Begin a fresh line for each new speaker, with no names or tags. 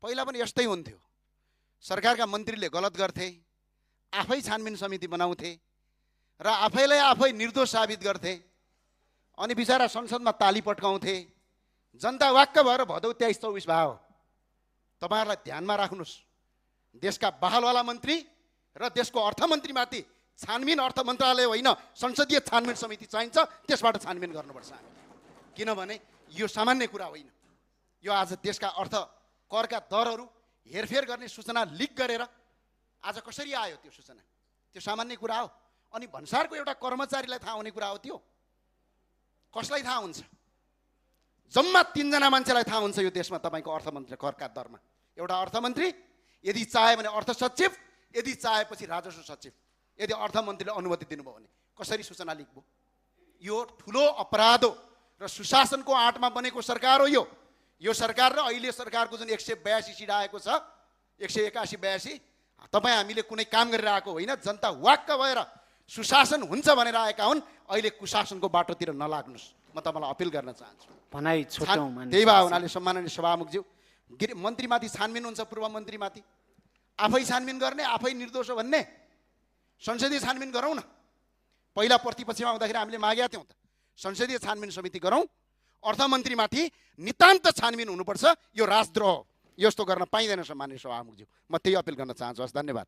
पहिला पनि यस्तै हुन्थ्यो। सरकारका मन्त्रीले गलत गर्थे, आफै छानबिन समिति बनाउँथे र आफैलाई आफै निर्दोष साबित गर्थे, अनि बिचरा संसदमा ताली पट्काउँथे। जनता वाक्क भएर भदौ 23-24 भयो। तपाईहरुलाई ध्यानमा राख्नुस्, देशका बहालवाला मन्त्री र देशको अर्थमन्त्रीमाथि छानबिन अर्थ मन्त्रालय होइन संसदीय छानबिन समिति चाहिन्छ। त्यसबाट छानबिन गर्नुपर्छ हामी, किनभने यो सामान्य कुरा होइन। यो आज देशका अर्थ करका दरहरू हेरफेर गर्ने सूचना लिक गरेर आज कसरी आयो त्यो सूचना? त्यो सामान्य कुरा हो। अनि भन्सारको एउटा कर्मचारीलाई थाहा हुने कुरा हो त्यो? कसलाई थाहा हुन्छ? जम्मा 3 जना मान्छेलाई थाहा हुन्छ यो देशमा तपाईको अर्थमन्त्री करका दरमा। एउटा अर्थमन्त्री, यदि चाहे भने अर्थ सचिव, यदि चाहेपछि राजस्व सचिव। यदि अर्थमन्त्रीले अनुमति दिनुभयो भने कसरी सूचना लिक भयो? यो ठुलो अपराध हो र सुशासनको आँटमा बनेको सरकार हो यो सरकार। र अहिले सरकारको जुन 182 सिट आएको छ, 181-82, तपाई हामीले कुनै काम गरिरहेको होइन। जनता वाक्क भएर सुशासन हुन्छ भनेर आएका हुन्। अहिले कुशासनको बाटोतिर नलाग्नुस्, म तपाईलाई अपिल गर्न चाहन्छु।
भनाइ छुट्याउँ मान्छे।
त्यही भए हुनाले सम्माननीय सभामुखज्यू, मन्त्रीमाथि छानबिन हुन्छ, पूर्व मन्त्रीमाथि आफै छानबिन गर्ने, आफै निर्दोष हो भन्ने संसदीय छानबिन गरौँ न। पहिला प्रतिपक्षमा आउँदाखेरि हामीले मागेका थियौँ त, संसदीय छानबिन समिति गरौँ। अर्थमन्त्रीमाथि नितान्त छानबिन हुनुपर्छ। यो राजद्रोह हो, यस्तो गर्न पाइँदैन सम्माननीय सभामुखज्यू। म त्यही अपिल गर्न चाहन्छु। हस्, धन्यवाद।